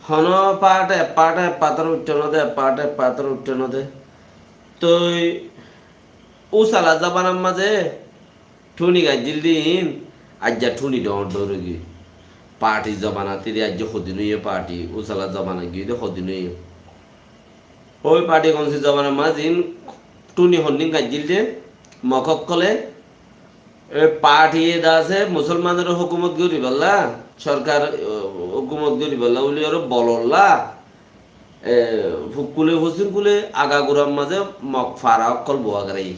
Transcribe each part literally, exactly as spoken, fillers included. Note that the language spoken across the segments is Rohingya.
Hono part e part e part or uiththá no de, part e part or uiththá no de. Toi usala zobanar maze thuni gaijjíl de ín, aijja thuni dhoóñr dhoóñr ói giyói. Party zobana tiri aijja hodin óiye party, usala zobana giyói de hodin óiye. Ói party gonsi zobanar maze ín thuni hondin gaijjíl de, Mog ókkole, e party eda asé, musolmanor hókumot goríbolla, sorkar, o, hókumot goríbolla buli aro bololla, e, fukkule fusingkule agagurar maze Mog fara ókkol bowa goráiye.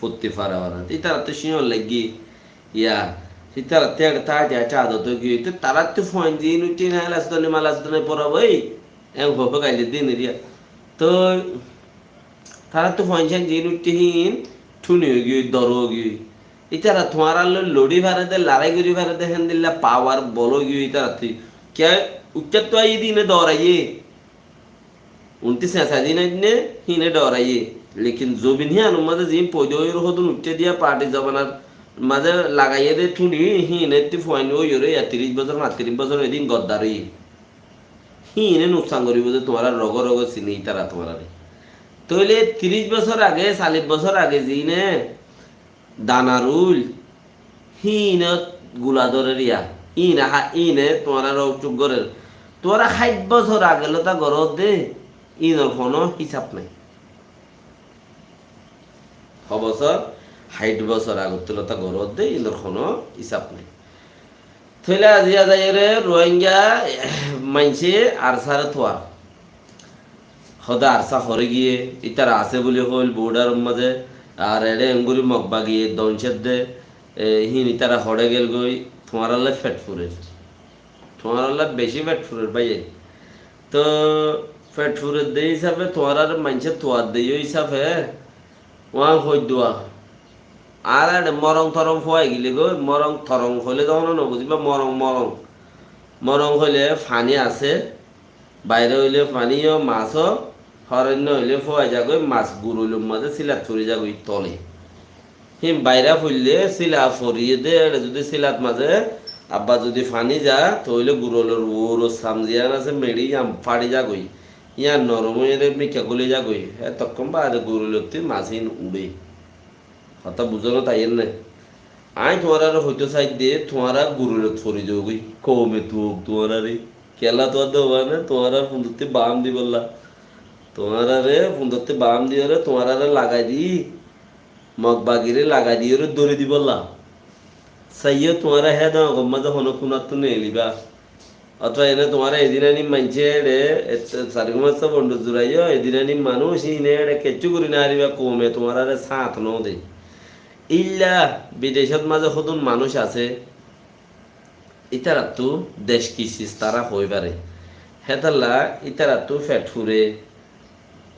Fottí fara fara. Ítarattú cíñor laiggí, ya, ítarattú eçe táite táite adot ói giyói. Te tarattú fuain ziín uiththé na, elasudani malasudani fora boi, en hofe gaile din eriya. Toi tarattú fuain cían ziín uiththé híin thuni ói giyói, dor ói giyói. Ítara tuáñralloi lori fare de, larái gorí fare de, héndilla power bol ói giyói ítarattú. Kiyá, uiththáttu aiyé de íne doraiyé. Untí sesai din aine híine dhoraiyé. Lekin zobin híanor maze ziín foida óiyoré hodún uiththé diya party zobanar maze lagaiyé de thuni híine ettí fuain óiyoré ya tiríc bosór, fañtiríc bosór edin goddar óiye. Híine nuksan goríbo de tuáñra roge roge sini ítara tuáñrare. Tóile tiríc bosór age, callic bosór age ziíne dana ruil, híinot gula dórer ya, híine há-, híine tuáñrare ocuk gorér. Tuáñra háit bosór age lota goródde, híinor honó hísab nái. Hó bosór? Háit bosór agottú lota goródde, híinor honó hísab nái. Tóile aziya zaiyóre Ruáingga maincé Arsare tuar. Hóde Arsa horé giyé, ítara asé buli hoil bordaror maze, ar eçé enggúri Mog bagiye doncedde, e, híin ítara hoçé gelgói, tuáñrallá fet furer. Tuáñrallá beci fet furer báiye. Tóu fet furedde hísafe tuáñrare maincé tuadde yó hísafe, Uáñ hoiddúa. Añára eçe morong torong fúai gile goi, morong torong hoilé de hono nobuzíba, morong, morong. Morong hoilé faní asé, bairá óile faní yó, mas ó, horóinna óile fúai zagói, mas guroilor mazé sílat fori zagói tole. Hín bairá foillé síla foriyé de, eçe zudi sílat mazé abbar zudi faní za, tóile guroilor uoror sam ziyán asé, meçi yían fáçi zagói. Yían norom óiyore mikká guli zagói. Hé tokkón baade guroilottí mas hín uçé. Hotá buzónot aiyér né? Aññí tuáñráre hoitó saidde, tuáñra guroilot fori zogói. Koume tuok tuáñráre. Kiyólla tuáñrare hoibá né, tuáñrár fundottí baám dibollá. Tuáñráre fundottí baám diyóre, tuáñráre lagai di, Mog bagiré lagai diyóre dóri dibollá. Saiyó tuáñra hé dóñgor mazé honó kunattú neelibá. Ótoba ene tuáñra edin aní maincé eçe, et-, Sarigumassa Bondu Zuraiyó, edin aní manúic híine eçe keccú gorí nofaribá, koume tuáñráre sáñt nóde. Ílla bidecót mazé hodún manúic asé, ítarattú dec ki sis tará hoói faré. Hétolla ítarattú fet fure,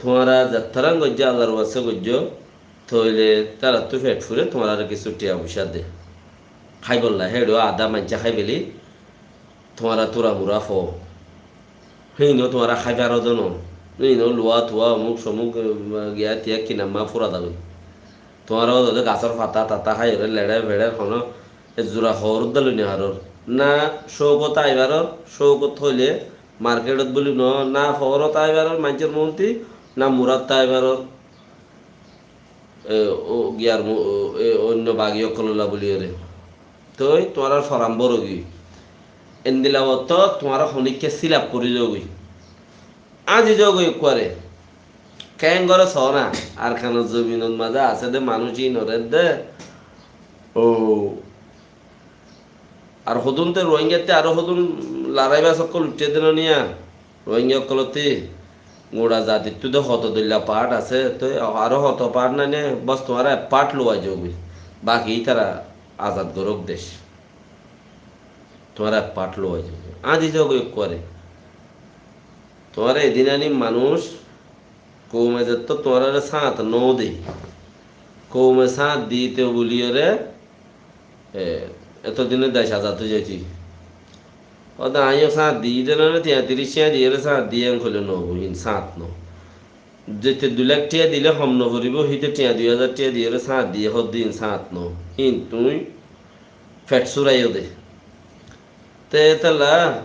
tuáñra zettarán goijjó, Allar waste goijjó, tóile tarattú fet fure, tuáñráre kissú thiañ foicá de. Háibolla, héçeó adá maincé hái feli, tuáñra tura mura fo. Híino tuáñra hái faro de no. Híino luwa tuwa, omuk somuk, eh, giya tiya kina ma fura dagoi. Tuáñra ó de gasór fata tata háiyore leçer feçer hono e zura hoór de loi no faror. Na cóukot ai faror, cóukot hoile marketot buli no, na foórot ai faror maincór monti, na murat ai faror. E, o, giyar mu-, o, e, oinno bagi ókkolólla buliyóre. Toi tuáñrar foran bór óigiyoi. Endila ottót tuáñra honíkka silaf gorí zogói. Áñzi zogói ekkuare. Keéngori soó na, Arkanor zobinor mazé asé dé manúic íinoré dé. O, ar hodún te Ruáingattú aró hodún laráiba ókkol uiththé dé no niya. Ruáinga ókkolótti guñça zatittú dé hoto dóilla paáth asé, toi aró hoto paáth nái né, bos tuáñra ek paáth luwai zogói. Baki ítara azad gorók dec. Tuáñra ek paáth luwai zogói. Áñzi zogói ekkuare. Tuáñra edin aní manúic, koume zettót tuáñráre sáñt nóde. Koume sáñt dito buliyóre, e, etodine dec azad ói zaití. Óde aññíyo sáñt diyí dé nane, tiañ tiríc tiañ diyóre sáñt diyí en hoilé noóibo, hín sáñt no. Zete dui lak tiañ dile hom noforibó, híte tiañ dui házar tiañ diyóre sáñt diyé hoódde hín sáñt no. Hín tuñí fet súraiyó de. Te étalla